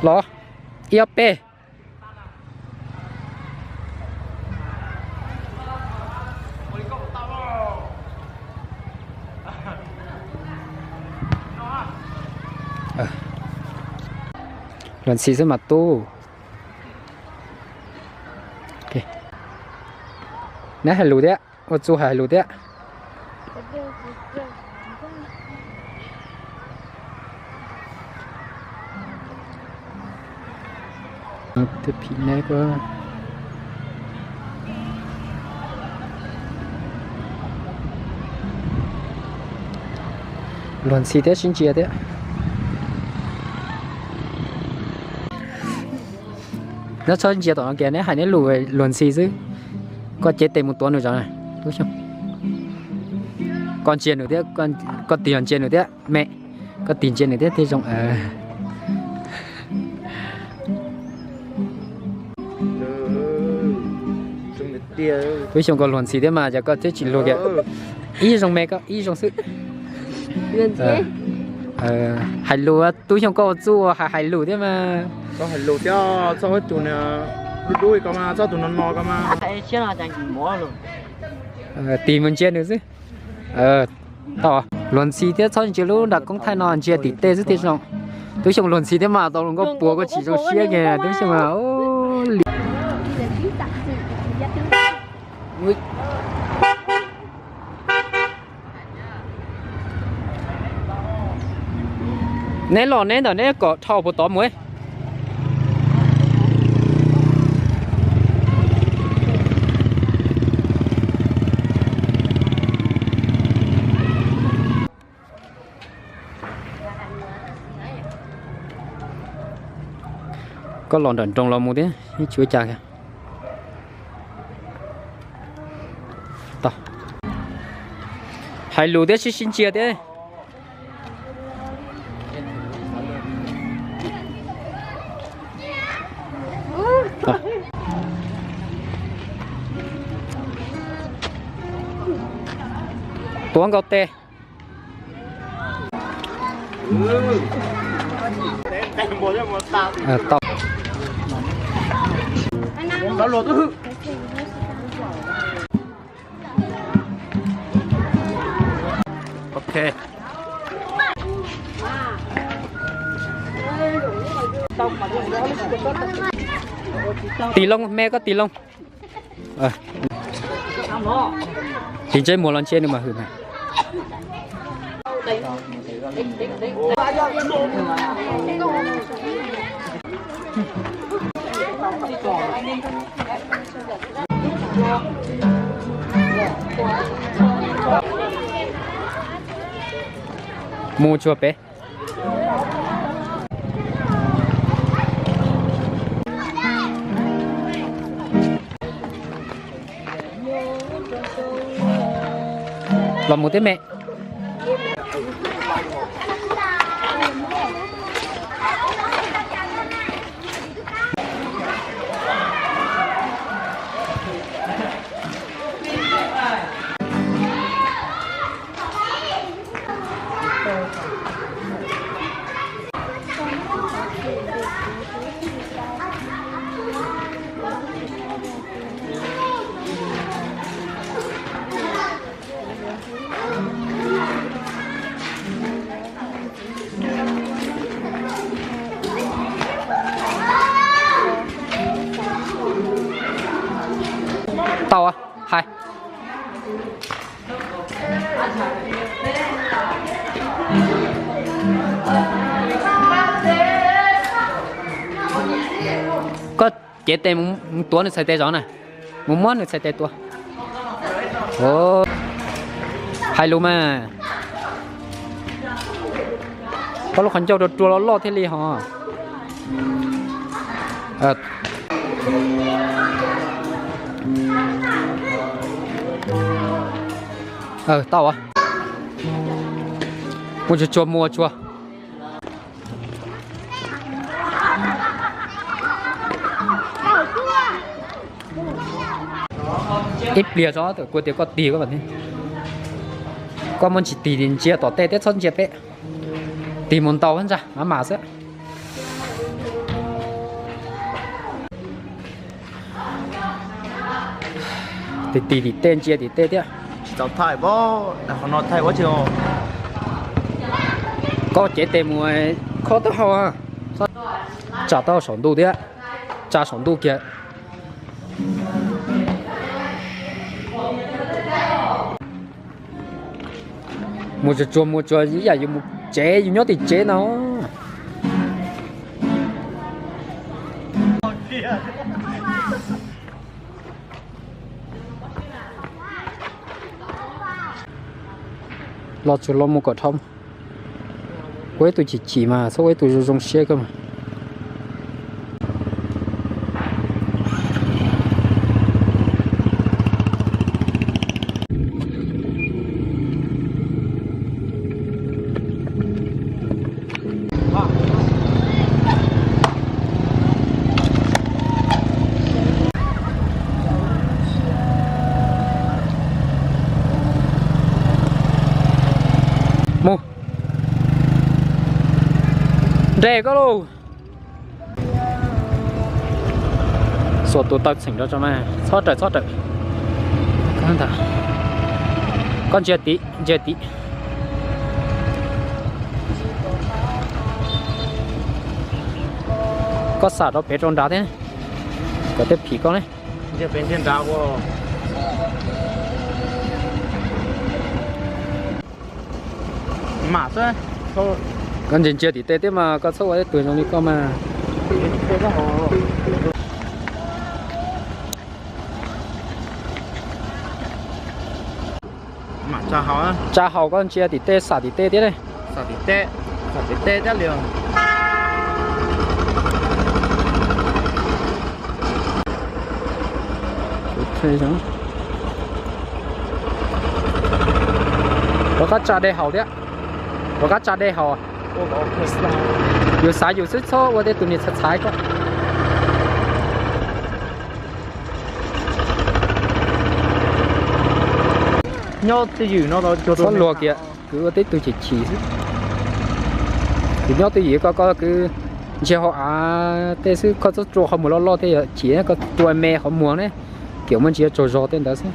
Los, ib ob peb. Luag ntxhi xwb mas tub. Neb hais lus thiab, ua txuj hais lus thiab. Luag ntxhi thiab sib ntsia thiab. Neb txhob ntsia tom no kiag, neb hais neb lus luag ntxhi xwb. Koj cev tes mus tuav nws zov na, Tub Xyooj. Koj ntsia nws thiab, koj tig los ntsia nws thiab me. Koj tig ntsia nws thiab thiaj zoo. Tub Xyooj koj luag ntxhi thiab mas cas koj thiaj tsis luag kiag. Ib zoo me koj, ib zoo xwb. Hais lus, Tub Xyooj koj ua txuj hais hais lus thiab mas. Txhob hais lus thiab, txhob ua tus dub dub ko mas, txhob tus no no ko mas. Tig mus ntsia nws xwb. Tau, luag ntxhi thiab txhob ntsia lub nram koob thaij no, ntsia tim tej xwb thiaj zoo. Tub Xyooj luag ntxhi thiab mas tau hluas nkauj puas koj tsis zoo siab kiag Tub Xyooj. Neb los neb ntawm neb kom dhau puas tod mus. Koj los nram nroog los mus thiab yeej tsis ua cas. Hais lus thiab sib sib ntsia thiab. Tuav nkaus tes. Ok. Tig loo me, koj tig loo. Tig ntsej muag los ntshe nws mam hwm mas. Mus tsuag pem. Los mus thiab me. Tau hais. Koj cev tes mus tuav nws txhais tes zov na. Mus muab nws txhais tes tua. Hais lus mas. Koj lub qhov ncauj rua rua loj loj thiaj li ho. Tau. Mus tsuag tsuag, mus tsuag. Ib pliag tso, kuv tias koj tig koj, koj muab tsis tig ntsia tom tej thiab txhob ntsia peb. Tig mus ntaus ntsa mam mam xwb. Tig tig tim tej, ntsia tim tej thiab. Tsis tau thaij, qhov no thaij ua tsi. Koj cev tes mus khob taub hau, tsa taub hau saum ntuj thiab, tsa saum ntuj kiag. Mus tsuag tsuag mus tsuag ib yam yus mus tsev, yus nyob tim tsev no. Los tsuag los mus kom dhau. Ua ib tug chim chim mas txhob ua ib tug zoo zoo siab koj mas. Mus. Nres koj lauj. Xuas tus taw txheem rau tso mas, txhob rawm, txhob rawm. Koj ntsia tid, ntsia tid. Koj xam rau pem rau nrad thiab, kom thiaj phim koj ne. Koj ntsia ntsia tim tej thiab mas koj txhob ua ib tug zoo li koj mas. Tsa haus koj ntsia tim tej, xam tim tej thiab ne. Rov qab tsa dej haus thiab. Rov qab tsa dej haus. Yus xav yus xwb, txhob ua tej tus niag txhais txhais koj. Nyob twj ywm no, txhob luag kiag, kwv ua tej tug chim chim xwb. Kwv nyob twj ywm, koj koj kwv ntsia hauv av tej xwb, koj txhob rua qhov muag loj loj tej, yog chim koj rua me qhov muag ne, kiam muaj ntsis yuav tsaug zog tej ntawd xwb.